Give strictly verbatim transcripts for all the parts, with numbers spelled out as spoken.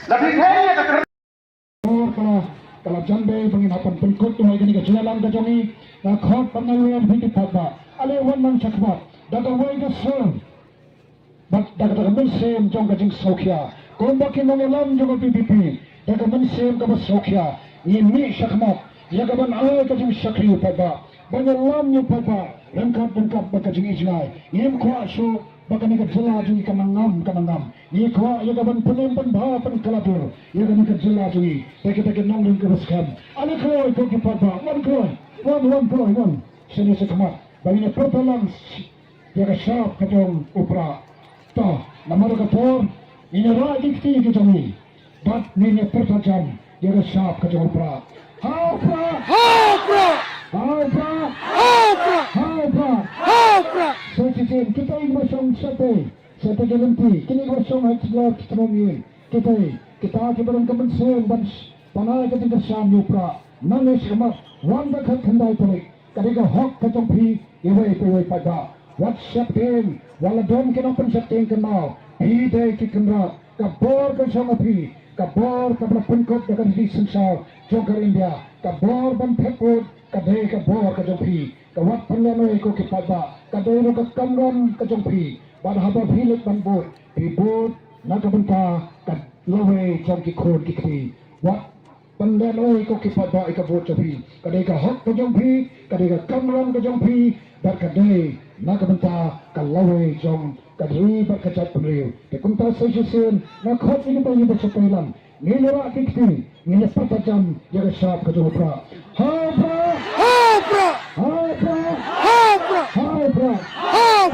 La phi thei ïa ka kren. Ka la, ka la jan dei ba ngin hap ban pynkut ïa kane ka jingïalang ka jong ngi. Nga khot ban ai wer phi ki paidbah. Ale wan nang shakhmat da kawei ka sur. Bad da kata ka mynsiem jong ka jingsngewkhia, kumba ki nongïalam jong ka V P P, da ka mynsiem kaba sngewkhia, ngi mih shakhmat ïa ka ban ai ka jingshakri ïa u paidbah, ban ïalam ïa u paidbah ryngkat ryngkat bad ka jingïohi jngai. Ngim kwah shuh ba kane ka jylla jong ngi kan nang ngam, kan nang ngam. Ngi kwah ïa ka ban pynim pynbha pynkylla dur ïa kane ka jylla jong ngi da kita ki nongrim kiba skhem. Ale kloi ko ki paidbah, wan kloi, wan, wan kloi, wan. Shane shakhmat ba ngin ïa pyrta lang ïa ka shap ka jong u Prah. To, namar ka por, ngin ïa rah ki kti ki jong ngi. Bad ngin ïa pyrta jam ïa ka shap ka jong u Prah. Ha u Prah! Ha u Prah! Ha u Prah! Ha u Prah! Ha u Prah! Ha u Prah! Sa shisien, kita kiba shong shatei, shatei ki lynti, kine kiba shong ha ki lor ki tnum ïing, kita, kita kiba don ka mynsiem ban sh-, ban ai ka jingkyrshan ïa u Prah. Nangne shakhmat, wan da khatkhyndai tarik. Ka dei ka hok ka jong phi iwei pa iwei paidbah. Wat sheptieng, wat la don ki nongpynsheptieng kynmaw. Phi dei ki kynrad, ka bor ka shong ha phi, ka bor kaba la pynkup da ka riti synshar jong ka India, ka bor ban thep vote, ka dei ka bor ka jong phi. Ka wat pynlehnoh ko ki paidbah, ka dei ruh ka kamram ka jong phi. Bad haba phi leit ban vote, phi vote na ka bynta ka lawei jong ki khun ki kti. Wat pynlehnoh ko ki paidbah ïa ka vote jong phi. Ka dei ka hok ka jong phi, ka dei ka kamram ka jong phi, bad ka dei na ka bynta ka lawei jong ka ri bad ka jaitbynriew. Te kumta sa shisien nga khot ïa kita kiba shatei lang. Ngin ïa rah ki kti, ngin ïa pyrta jam ïa ka shap ka jong u Prah. Ha u Prah! Ha u Prah! Ha u Prah! Ha u Prah!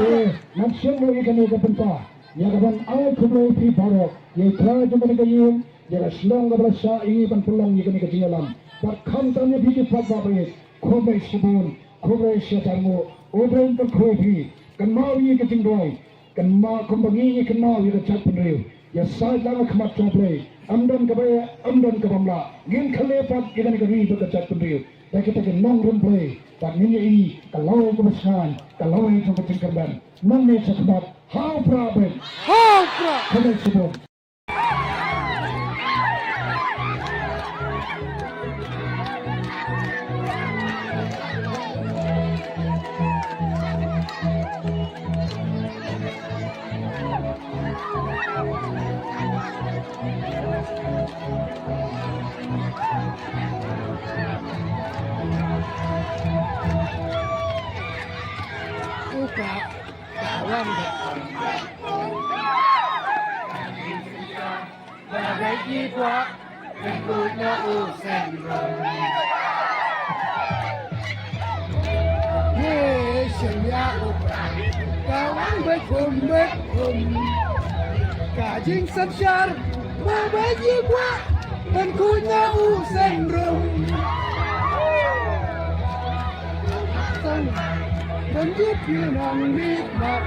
Eh, ngan shim ïa kane ka bynta ïa ka ban ai khublei phi baroh ïa i Trai jong kane ka ïing, ïa ka shnong kaba la shah ïa ngi ban pynlong ïa kane ka jingïalang. Bad khamtam ïa phi ki paidbah baroh, khublei shibun, khublei shihajar nguh. U Blei un kyrkhu ïa phi. Kynmaw ïa ka jingroi, kynmaw kumba ngi ngi kynmaw ïa ka jaitbynriew. Ïasaid lang ha khmat jong U Blei. Ym don kaba eh, ym don kaba ym lah. Ngin khleh pat ïa kane ka ri bad ka jaitbynriew da kita ki nongrim Blei. Bad ngin ïohi ka lawei kaba shngaiñ, ka lawei jong ka jingkyrmen. Nangne shakhmat, ha u Prah beit. Ha u Prah. Khublei shibun. Ye, shen ya u Prah. Ka wan beit um beit um. Ka jingsynshar ba beit yi kwah. Kan kunya u sendrum. Sang kan jip yu nang bit bak.